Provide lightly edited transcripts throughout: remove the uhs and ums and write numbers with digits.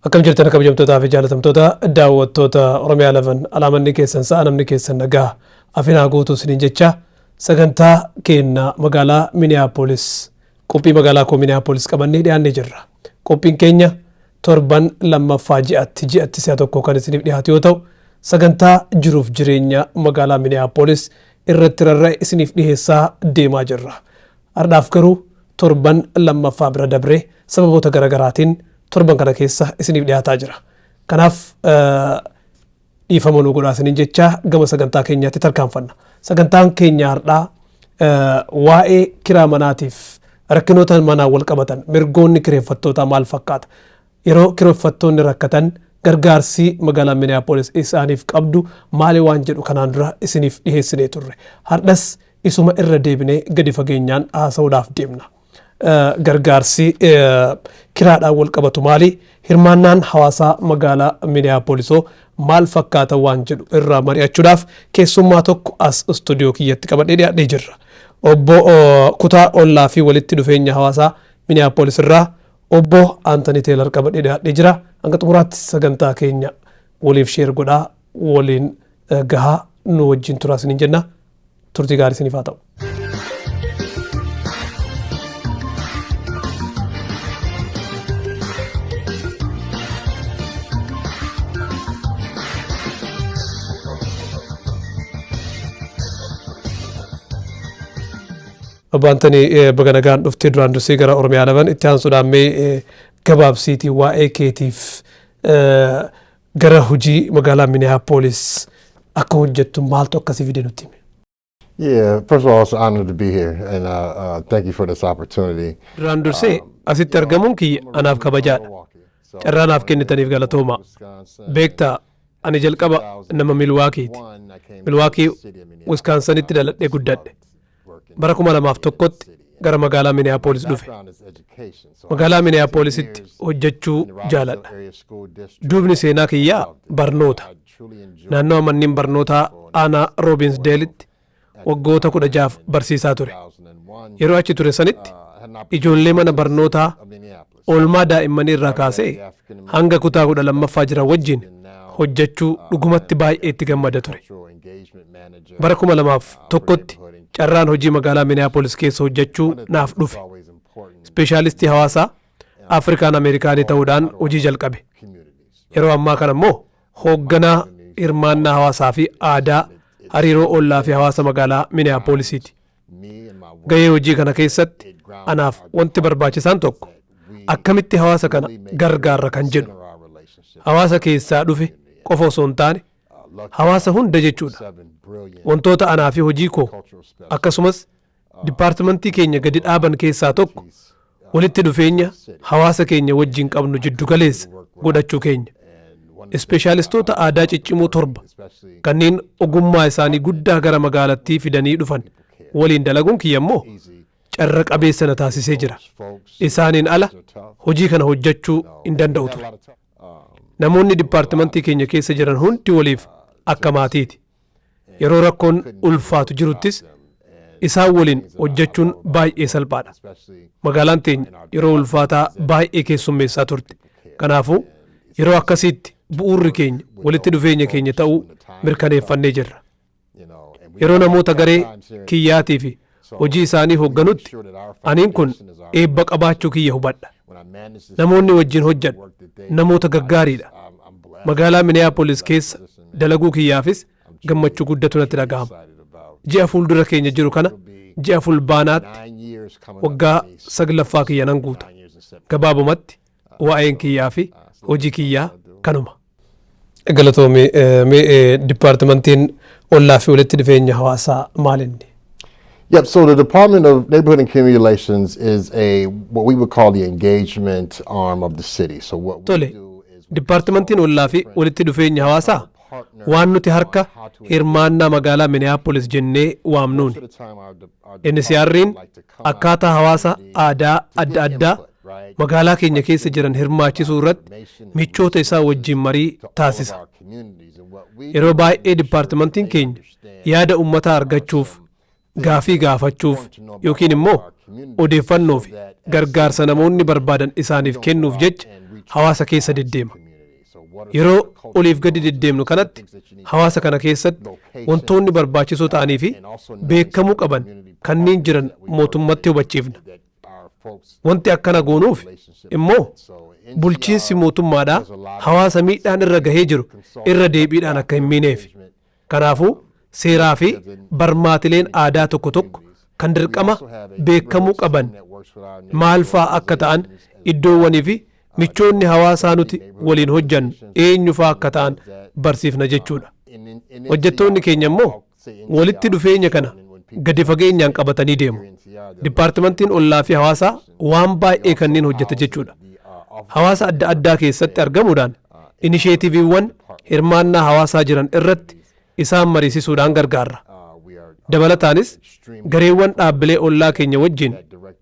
Akkam jirtan, kabajamtootaa fi jaalatamtoota daawwattoota Oromiyaa 11? Alaamanni keessan sa'a, namni keessan nagaa afinaa guutuu isiniin jecha, sagantaa keenya magaalaa Minneapolis, qophii magaalaa koo Minneapolis qabannee dhiyaannee jirra. Qophiin keenya torban lammaffaa ji'atti ji'atti si'a tokko kan isiniif dhiyaatu yoo ta'u, sagantaa jiruuf jireenya magaalaa Minneapolis irratti rarra'e isiniif dhiheessaa deemaa jirra. Har'aaf garuu torban lammaffaa bira dabree sababoota garaagaraatiin torban kana keessa isiniif dhiyaataa jira. Kanaaf dhiifama nuu godhaa isiniin jecha gama sagantaa keenyaatti tarkaanfanna. Sagantaan keenya har'aa waa'ee kiraa manaatiif rakkinoota manaan wal qabatan, mirgoonni kireeffattootaa maal fakkaata? Yeroo kireeffattoonni rakkatan gargaarsi magaalaa Minneapolis isaaniif qabdu maali waan jedhu kanaan dura isiniif dhiheessinee turre. Har'as isuma irra deebinee gadi fageenyaan haasa'uudhaaf deemna. Gargaarsi kiraadhaan wal qabatu maali? Hirmaannaan hawaasaa magaalaa Minneapolisoo maal fakkaata waan jedhu irraa mari'achuudhaaf keessummaa tokko as istuudiyoo kiyyatti qabadhee dhiyaadhee jirra. Obbo kutaa ollaa fi walitti dhufeenya hawaasaa Minneapolis irraa obbo Antony Taylor qabadhee dhiyaadhee jira. Hanga xumuraatti sagantaa keenya waliif share godhaa, waliin gahaa, nu wajjin turaa isiniin jenna. Turtii gaarii isiniif haa ta'u. Obbo Antony, baga nagaan dhuftee duraan dursee gara Oromiyaa 11. Itti aansuudhaan mee gabaabsiitii waa'ee keetiif gara hojii magaalaa Minneapolis akka hojjettu maaltu akkasii fide nutti himi. Yeah, first of all, it's an honor to be here, and thank you for this opportunity. Duraan dursee asitti argamuun kiyya anaaf kabajaadha. Carraa naaf kennitaniif galatooma. Beektaa, ani jalqaba nama Milwaakiiti. Milwaakii, Wiskaansanitti dhaladhee guddadhe. Bara 2001tti gara magaalaa Minneapolis dhufe. Magaalaa Minneapolisitti hojjechuu jaaladha. Duubni seenaa kiyyaa barnoota. Naannoo manneen barnootaa aanaa Robbinsdaletti waggoota 16f barsiisaa ture. Yeroo achi ture sanitti ijoollee mana barnootaa oolmaa daa'immanii irraa kaasee hanga kutaa 12ffaa jiran wajjin hojjechuu dhugumatti baay'ee itti gammada ture. Bara 2001tti carraan hojii magaalaa Minneapolis keessa hojjechuu naaf dhufe. Ispeeshaalistii hawaasaa Afrikaan Ameerikaanii ta'uudhaan hojii jalqabe. Yeroo ammaa kana immoo hoogganaa hirmaannaa hawaasaa fi aadaa hariiroo ollaa fi hawaasa magaalaa Minneapolisiiti. Gahee hojii kana keessatti anaaf wanti barbaachisaan tokko akkamitti hawaasa kana gargaarra kan jedhu. Hawaasa keessaa dhufe qofa osoo hin taane hawaasa hunda jechuudha. Wantoota anaa fi hojii koo akkasumas dipaartimentii keenya gadi dhaaban keessaa tokko walitti dhufeenya hawaasa keenya wajjin qabnu jiddu galeessa godhachuu keenya. Ispeeshaalistoota aadaa ciccimoo torba kanneen ogummaa isaanii guddaa gara magaalattii fidanii dhufan waliin dalaguun kiyya immoo carra qabeessa na taasisee jira. Isaaniin ala hojii kana hojjechuu hin danda'u ture. Namoonni dipaartimentii keenya keessa jiran hundi waliif akka maatiiti. Yeroo rakkoon ulfaatu jiruttis isaan waliin hojjechuun baay'ee salphaadha. Magaalaan teenya yeroo ulfaataa baay'ee keessummeessaa turte. Kanaafuu yeroo akkasiitti bu'uurri keenya walitti dhufeenya keenya ta'uu mirkaneeffannee jirra. Yeroo namoota garee kiyyaatii fi hojii isaanii hoogganutti aniin kun eebba qabaachuu kiyya hubadha. Namoonni wajjin hojjedhu namoota gaggaariidha. Magaalaa Minneapolis keessa dalaguu kiyyaafis gammachuu guddatu natti dhaga'ama. Ji'a fuuldura keenya jiru kana, ji'a Fulbaanaatti, waggaa saglaffaa kiyya nan guuta. Gabaabumatti waa'een kiyyaa fi hojii kiyyaa kanuma. Galatoomi. Mee dipaartimentiin ollaa fi walitti dhufeenya hawaasaa maal inni? Yep, so the Department of Neighborhood and Community Relations is a what we would call the engagement arm of the city. So what we Tole, do is dipaartimentiin ollaa fi walitti dhufeenya hawaasaa waan nuti harka hirmaannaa magaalaa Minneapolis jennee waamnuuni. NCR'n akkaataa hawaasa aadaa adda addaa magaalaa keenya keessa jiran hirmaachisuu irratti michoota isaa wajjin marii taasisa. Yeroo baay'ee dipaartimentiin keenya yaada uummataa argachuuf, gaafii gaafachuuf yookiin immoo odeeffannoo fi gargaarsa namoonni barbaadan isaaniif kennuuf jecha hawaasa keessa deddeema. Yeroo oliif gadi deddeemnu kanatti hawaasa kana keessatti wantoonni barbaachisoo ta'anii fi beekamuu qaban kanneen jiran mootummatti hubachiifna. Wanti akkana goonuuf immoo bulchiinsi mootummaadhaa hawaasa miidhaan irra gahee jiru irra deebiidhaan akka hin miineef. Kanaafuu seeraa fi barmaatileen aadaa tokko tokko kan dirqama beekamuu qaban maal faa akka ta'an, iddoowwanii fi michoonni hawaasaa nuti waliin hojjannu eenyu faa akka ta'an barsiifna jechuudha. Hojjettoonni keenya immoo walitti dhufeenya kana gadi fageenyaan qabatanii deemu. Dipaartimentiin ollaa fi hawaasaa waan baay'ee kanneen hojjeta jechuudha. Hawaasa adda addaa keessatti argamuudhaan inisheetiiviiwwan hirmaannaa hawaasaa jiran irratti isaan mariisisuudhaan gargaarra. Dabalataanis gareewwan dhaabbilee ollaa keenya wajjin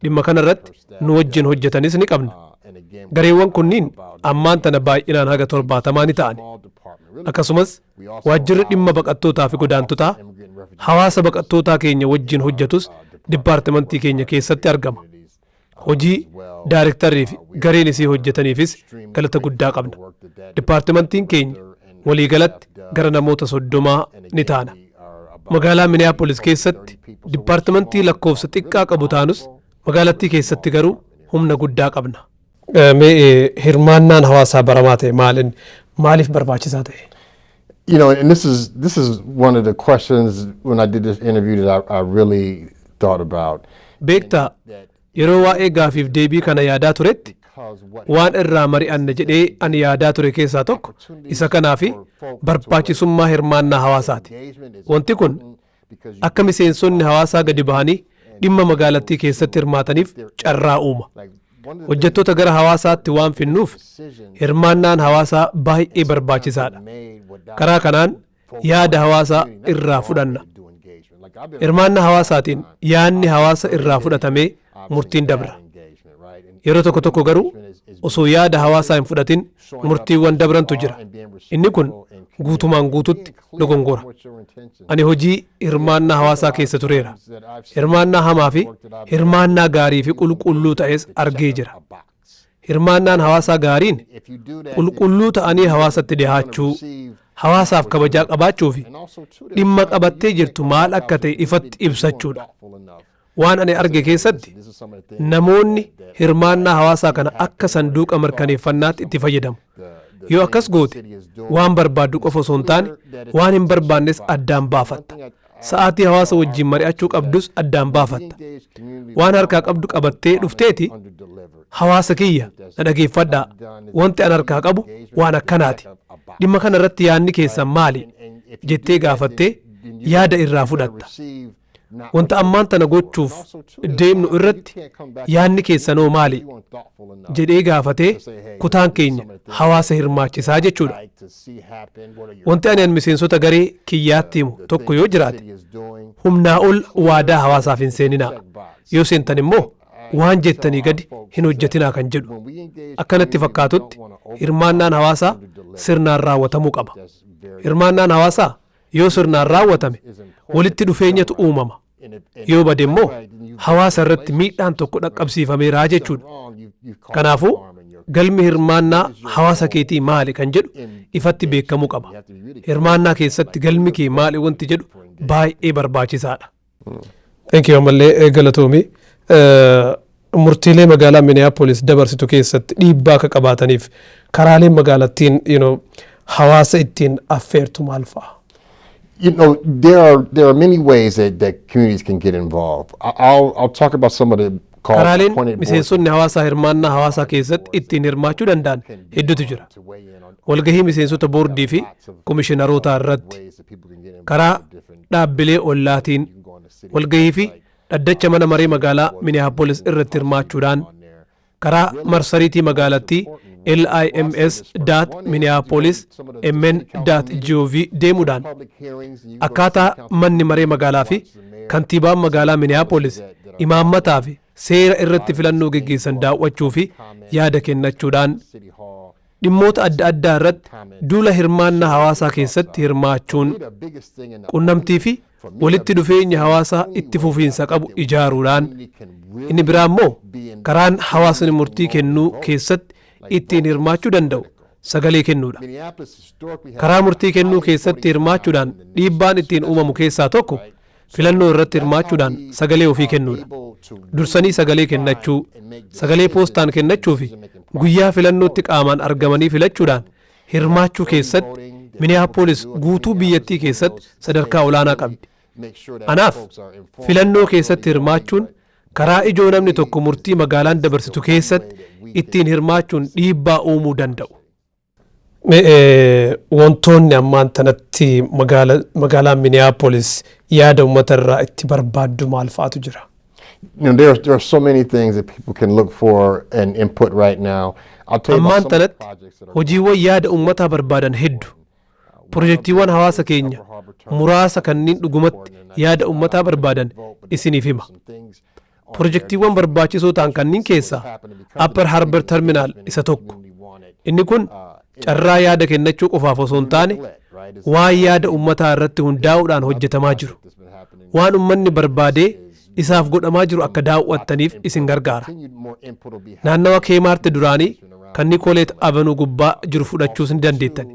dhimma kanarratti nu wajjin hojjetanis ni qabna. Gareewwan kunniin ammaan tana baay'inaan haga 70 ni ta'an. Akkasumas waajjirri dhimma baqattootaa fi godaantotaa hawaasa baqattootaa keenya wajjin hojjetus dipaartimentii keenya keessatti argama. Hojii daarektarrii fi gareen isii hojjetaniifis galata guddaa qabna. Dipaartimentiin keenya waliigalatti gara namoota 30 ni taana. Magaalaa Minneapolis keessatti dipaartimentii lakkoofsa xiqqaa qabu taanus, magaalattii keessatti garuu humna guddaa qabna. Mee hirmaannaan hawaasaa baramaa ta'e maalin maaliif barbaachisaa ta'e? And this is one of the questions when I did this interview that I really thought about. Beektaa, yeroo waa'ee gaafiif deebii kana yaadaa turetti waan irraa mari'anna jedhee ani yaadaa ture keessaa tokko isa kanaa fi barbaachisummaa hirmaannaa hawaasaati. Wanti kun akka miseensonni hawaasaa gadi bahanii dhimma magaalattii keessatti hirmaataniif carraa uuma. Hojjettoota gara hawaasaatti waan finnuuf hirmaannaan hawaasaa baay'ee barbaachisaadha. Karaa kanaan yaada hawaasaa irraa fudhanna. Hirmaannaa hawaasaatiin yaadni hawaasa irraa fudhatamee murtiin dabra. Yeroo tokko tokko garuu osoo yaada hawaasaa hin fudhatin murtiiwwan dabrantu jira. Inni kun guutumaan guututti dogongora. Ani hojii hirmaannaa hawaasaa keessa tureera. Hirmaannaa hamaa fi hirmaannaa gaarii fi qulqulluu ta'es argee jira. Hirmaannaan hawaasaa gaariin qulqulluu ta'anii hawaasatti dhihaachuu, hawaasaaf kabajaa qabaachuu fi dhimma qabattee jirtu maal akka ta'e ifatti ibsachuudha. Waan ani arge keessatti namoonni hirmaannaa hawaasaa kana akka sanduuqa mirkaneeffannaatti itti fayyadamu. Yoo akkas goote waan barbaaddu qofa osoo hin taane waan hin barbaannes addaan baafatta. Sa'aatii hawaasa wajjin mari'achuu qabdus addaan baafatta. Waan harkaa qabdu qabattee dhufteeti, "Hawaasa kiyya, na dhageeffadhaa. Wanti an harkaa qabu waan akkanaati. Dhimma kana irratti yaadni keessan maali?" jettee gaafattee yaada irraa fudhatta. "Wanta ammaan tana gochuuf deemnu irratti yaadni keessanoo maali?" jedhee gaafatee kutaan keenya hawaasa hirmaachisaa jechuudha. Wanti ani miseensota garee kiyyaatti himu tokko yoo jiraate, humnaa ol waadaa hawaasaaf hin seeninaa. Yoo seentan immoo waan jettanii gadi hin hojjetinaa kan jedhu. Akkanatti fakkaatutti hirmaannaan hawaasaa sirnaan raawwatamuu qaba. Hirmaannaan hawaasaa yoo sirnaan raawwatame walitti dhufeenyatu uumama. Yoo bade immoo hawaasa irratti miidhaan tokko dhaqqabsiifameera jechuudha. Kanaafuu galmi hirmaannaa hawaasa keetii maali kan jedhu ifatti beekamuu qaba. Hirmaannaa keessatti galmi kee maali wanti jedhu baay'ee barbaachisaadha. Thank you, ammallee galatoomi. Murtiilee magaalaa Minneapolis dabarsitu keessatti dhiibbaa akka qabaataniif karaaleen magaalattiin hawaasa ittiin affeertu maal fa'a? There are many ways that communities can get involved. I'll talk about some of the called Karaaleen appointed boards miseensonni hawaasaa hirmaannaa hawaasaa keessatti ittiin hirmaachuu danda'an hedduutu jira. Walgahii miseensota boordii fi komishinarootaa irratti, karaa dhaabbilee ollaatiin, walgahii fi dhaddacha mana maree magaalaa Minneapolis irratti hirmaachuudhaan, karaa marsariitii magaalattii lims.minneapolis mn.gov deemuudhaan, akkaataa manni maree magaalaa fi kantiibaan magaalaa Minneapolis imaammataa fi seera irratti filannoo geggeessan daawwachuu fi yaada kennachuudhaan, dhimmoota adda addaa irratti duula hirmaannaa hawaasaa keessatti hirmaachuun, qunnamtii fi walitti dhufeenya hawaasaa itti fufiinsa qabu ijaaruudhaan. Inni biraa immoo karaan hawaasni murtii kennuu keessatti ittiin hirmaachuu danda'u sagalee kennuudha. Karaa murtii kennuu keessatti hirmaachuudhaan dhiibbaan ittiin uumamu keessaa tokko filannoo irratti hirmaachuudhaan sagalee ofii kennuudha. Dursanii sagalee kennachuu, sagalee poostaan kennachuu fi guyyaa filannootti qaamaan argamanii filachuudhaan hirmaachuu keessatti Minneapolis guutuu biyyattii keessatti sadarkaa olaanaa qabdi. Anaaf filannoo keessatti hirmaachuun karaa ijoo namni tokko murtii magaalaan dabarsitu keessatti ittiin hirmaachuun dhiibbaa uumuu danda'u. Wantoonni ammaan tanatti magaalaan Minneapolis yaada uummata irraa itti barbaaddu maal fa'atu jira? There are so many things that people can look for and input right now. I'll tell you about Ammaan some of the tanatti projects that are hojiiwwan yaada uummataa barbaadan hedduu. Pirojektiiwwan hawaasa keenya muraasa kanneen dhugumatti yaada uummataa barbaadan isiniif hima. Pirojektiiwwan barbaachisoo ta'an kanneen keessaa Upper Harbor Terminal isa tokko. Inni kun carraa yaada kennachuu qofaaf osoo hin taane, waan yaada uummataa irratti hundaa'uudhaan hojjetamaa jiru. Waan uummanni barbaadee isaaf godhamaa jiru akka daawwattaniif isin gargaara. Naannawa Kmart duraanii kan Nicollet Avenue gubbaa jiru fudhachuus ni dandeettan.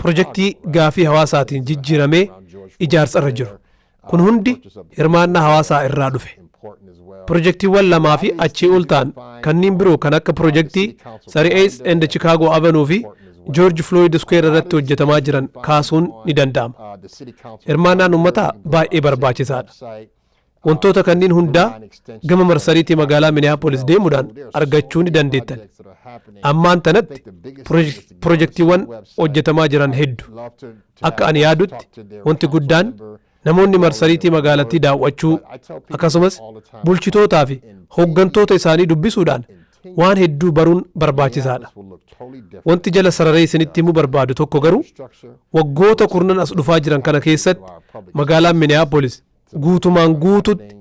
Pirojektii gaafii hawaasaatiin jijjiiramee ijaarsa irra jiru. Kun hundi hirmaannaa hawaasaa irraa dhufe. Pirojektiiwwan lamaa fi achii ol ta'an kanneen biroo kan akka pirojektii 38 and Chicago Avenue fi George Floyd Square irratti hojjetamaa jiran kaasuun ni danda'ama. Hirmaannaan uummataa baay'ee barbaachisaadha. Wantoota kanneen hundaa gama marsariitii magaalaa Minneapolis deemuudhaan argachuu ni dandeettan. Ammaan tanatti pirojektiiwwan hojjetamaa jiran hedduu. Akka ani yaadutti, wanti guddaan namoonni marsariitii magaalattii daawwachuu, akkasumas bulchitootaa fi hooggantoota isaanii dubbisuudhaan waan hedduu baruun barbaachisaadha. Wanti jala sararee isinitti himuu barbaadu tokko garuu, waggoota kurnan as dhufaa jiran kana keessatti magaalaan Minneapolis guutumaan guututti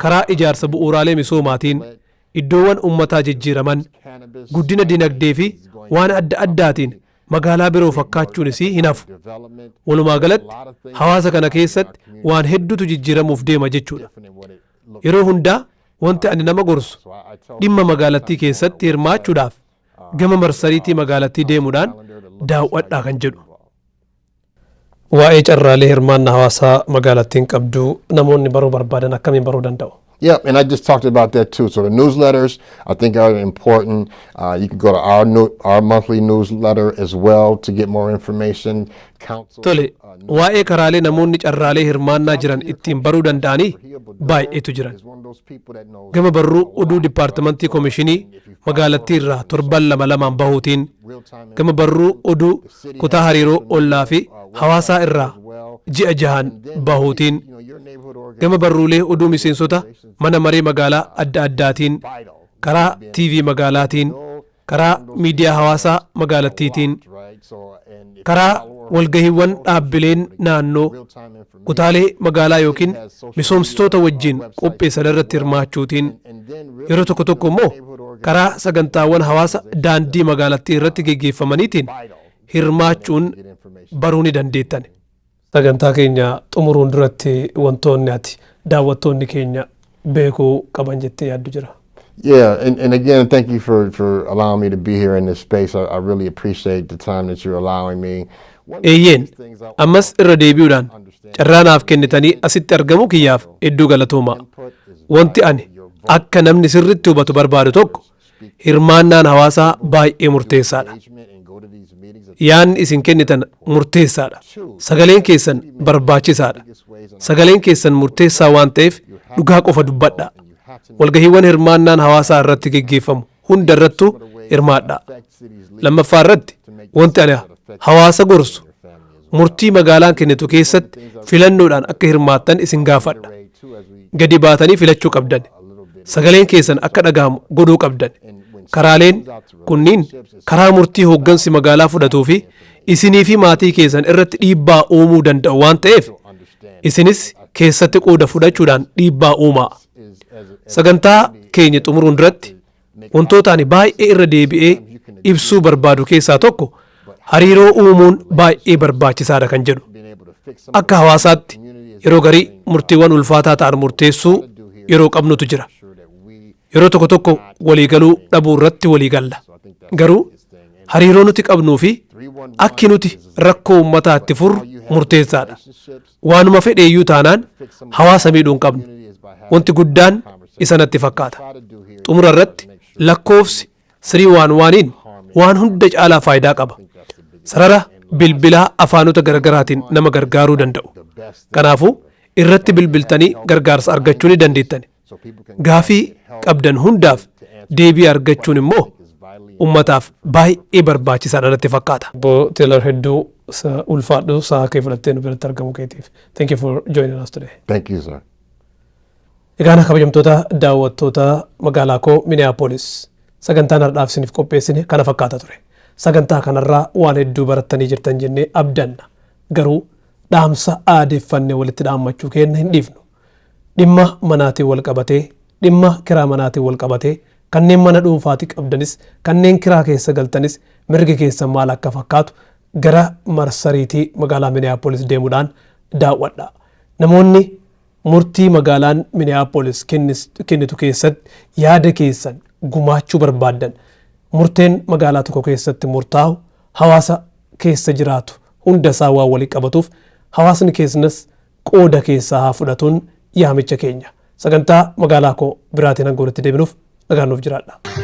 karaa ijaarsa bu'uuraalee misoomaatiin, iddoowwan uummataa jijjiiraman, guddina dinagdee fi waan adda addaatiin magaalaa biroo fakkaachuun isii hin hafu. Walumaa galatti hawaasa kana keessatti waan hedduutu jijjiiramuuf deema jechuudha. Yeroo hundaa wanti ani nama gorsu dhimma magaalattii keessatti hirmaachuudhaaf gama marsariitii magaalattii deemuudhaan daawwadhaa kan jedhu. Waa'ee carraalee hirmaannaa hawaasaa magaalattiin qabdu namoonni baruu barbaadan akkamiin baruu danda'u? Yeah, and I just talked about that too. So the newsletters, I think, are important. You can go to our new, our monthly newsletter as well to get more information. Council. Tole, waa'ee karaalee namoonni carraalee hirmaannaa jiran ittiin baruu danda'anii baay'eetu jiran. Is one of those people that knows Gama barruu oduu dipaartimentii koomishinii magaalattii irraa torban lama lamaan bahuutiin, gama barruu oduu kutaa hariiroo ollaa fi hawaasaa irraa ji'a jahan bahuutiin, gama barruulee oduu miseensota mana maree magaalaa adda addaatiin, karaa TV magaalaatiin, karaa miidiyaa hawaasaa magaalattiitiin, karaa walgahiiwwan dhaabbileen naannoo kutaalee magaalaa yookiin misoomsitoota wajjin qopheessan irratti hirmaachuutiin, yeroo tokko tokko immoo karaa sagantaawwan hawaasa daandii magaalattii irratti geggeeffamaniitiin hirmaachuun baruu ni dandeettan. Sagantaa keenya xumuruun duratti wantoonni ati daawwattoonni keenya beekuu qaban jettee yaaddu jira? Yeah, and again, thank you for allowing me to be here in this space. I really appreciate the time that you're allowing me. Eeyyeen, ammas irra deebi'uudhaan carraa naaf kennitanii asitti argamuu kiyyaaf hedduu galatoomaa. Wanti ani akka namni sirritti hubatu barbaadu tokko, hirmaannaan hawaasaa baay'ee murteessaadha. Yaanni isin kennitan murteessaadha. Sagaleen keessan barbaachisaadha. Sagaleen keessan murteessaa waan ta'eef dhugaa qofa dubbadhaa. Walgahiiwwan hirmaannaan hawaasaa irratti geggeeffamu hunda irrattuu hirmaadhaa. Lammaffaa irratti wanti ani hawaasa gorsu, murtii magaalaan kennitu keessatti filannoodhaan akka hirmaattan isin gaafadha. Gadi baatanii filachuu qabdan. Sagaleen keessan akka dhagahamu godhuu qabdan. Karaaleen kunniin karaa murtii hooggansi magaalaa fudhatuu fi isinii fi maatii keessan irratti dhiibbaa uumuu danda'u waan ta'eef, isinis keessatti qooda fudhachuudhaan dhiibbaa uumaa. Sagantaa keenya xumuruun duratti wantoota ani baay'ee irra deebi'ee ibsuu barbaadu keessaa tokko, hariiroo uumuun baay'ee barbaachisaadha kan jedhu. Akka hawaasaatti yeroo garii murtiiwwan ulfaataa ta'an murteessuu yeroo qabnutu jira. Yeroo tokko tokko waliigaluu dhabuu irratti walii galla. Garuu hariiroo nuti qabnuu fi akki nuti rakkoo uummataa itti furru murteessaadha. Waanuma fedheeyyuu taanaan hawaasa miidhuu hin qabnu. Wanti guddaan isa natti fakkaata. Xumura irratti lakkoofsi 311n waan hunda caalaa faayidaa qaba. Sarara bilbilaa afaanota garaagaraatiin nama gargaaruu danda'u. Kanaafuu irratti bilbiltanii gargaarsa argachuu ni dandeettan. Gaafii qabdan hundaaf deebii argachuun immoo ummataaf baay'ee barbaachisaadha natti fakkaata. Obbo Taylor, hedduu ulfaadhu, sa'a kee fudhattee nu biratti argamuu keetiif. Thank you for joining us today. Thank you, sir. Egaan kabajamtoota daawwattoota magaalaa koo Minneapolis, sagantaan har'aaf isiniif qopheessine kana fakkaata ture. Sagantaa kanarraa waan hedduu barattanii jirtan jennee abdanna. Garuu dhaamsa aadeeffannee walitti dhaammachuu keenya hin dhiifnu. Dhimma manaatiin wal qabatee, dhimma kiraa manaatiin wal qabatee, kanneen mana dhuunfaatii qabdanis, kanneen kiraa keessa galtanis, mirgi keessan maal akka fakkaatu gara marsariitii magaalaa Minneapolis deemuudhaan daawwadha. Namoonni murtii magaalaan Minneapolis kennitu keessatti yaada keessan gumaachuu barbaaddan, murteen magaalaa tokko keessatti murtaa'u hawaasa keessa jiraatu hunda isaa waan walii qabatuuf, hawaasni keessanis qooda keessaa haa fudhatuun yaamicha keenya. Sagantaa magaalaa koo biraatiin hanga walitti deebinuuf nagaan nuuf jiraadha.